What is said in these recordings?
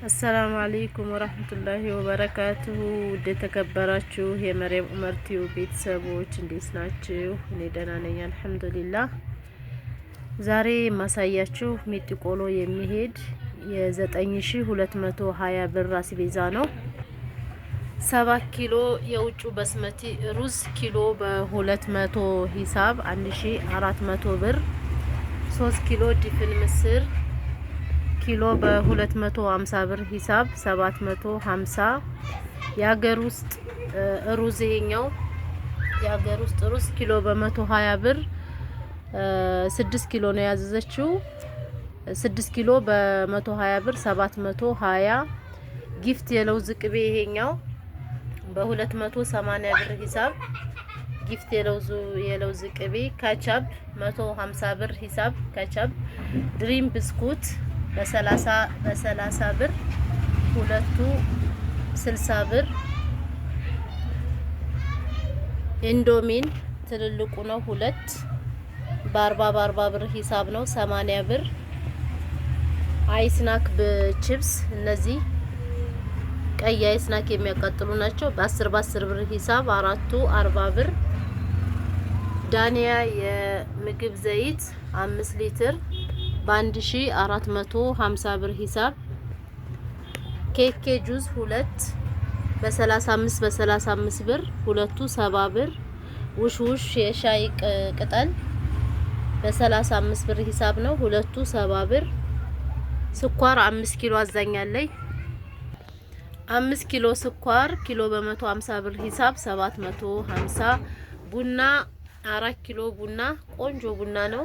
السلام عليكم ورحمة الله وبركاته። ውድ የተከበራችሁ የመሪየም ኡመር ቲዩብ ቤተሰቦች እንዴት ናችሁ? እኔ ደህና ነኝ الحمد لله። ዛሬ የማሳያችሁ ሚጢ ቆሎ የሚሄድ የ9220 ብር አስቤዛ ነው። 7 ኪሎ የውጩ በስመቲ ሩዝ ኪሎ በ200 ሂሳብ 1400 ብር። 3 ኪሎ ድፍን ምስር ኪሎ በ250 ብር ሂሳብ 750። የሀገር ውስጥ ሩዝ፣ ይሄኛው የሀገር ውስጥ ሩዝ ኪሎ በ120 ብር 6 ኪሎ ነው ያዘዘችው። 6 ኪሎ በ120 ብር 720። ጊፍት የለውዝ ቅቤ ይሄኛው በ280 ብር ሂሳብ ጊፍት የለውዝ ቅቤ። ካቻፕ 150 ብር ሂሳብ ካቻፕ። ድሪም ብስኩት በ30 ብር ሁለቱ 60 ብር። ኢንዶሚን ትልልቁ ነው፣ ሁለት በ40 በ40 ብር ሂሳብ ነው 80 ብር። አይስናክ በቺፕስ፣ እነዚህ ቀይ አይስናክ የሚያቃጥሉ ናቸው። በ10 በ10 ብር ሂሳብ አራቱ 40 ብር። ዳንያ የምግብ ዘይት 5 ሊትር በ1450 ብር ሂሳብ። ኬኬ ጁዝ ሁለት በ35 በ35 ብር ሁለቱ 70 ብር። ውሽ ውሽ የሻይ ቅጠል በ35 ብር ሂሳብ ነው ሁለቱ 70 ብር። ስኳር 5 ኪሎ አዛኛለች። 5 ኪሎ ስኳር ኪሎ በ150 ብር ሂሳብ 750። ቡና 4 ኪሎ ቡና፣ ቆንጆ ቡና ነው።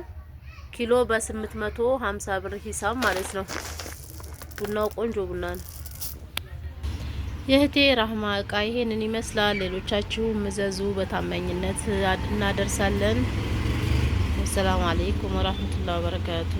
ኪሎ በ850 ብር ሂሳብ ማለት ነው። ቡናው ቆንጆ ቡና ነው። የእህቴ ራህማ እቃ ይሄንን ይመስላል። ሌሎቻችሁ እዘዙ፣ በታማኝነት እናደርሳለን። السلام عليكم ورحمة الله وبركاته።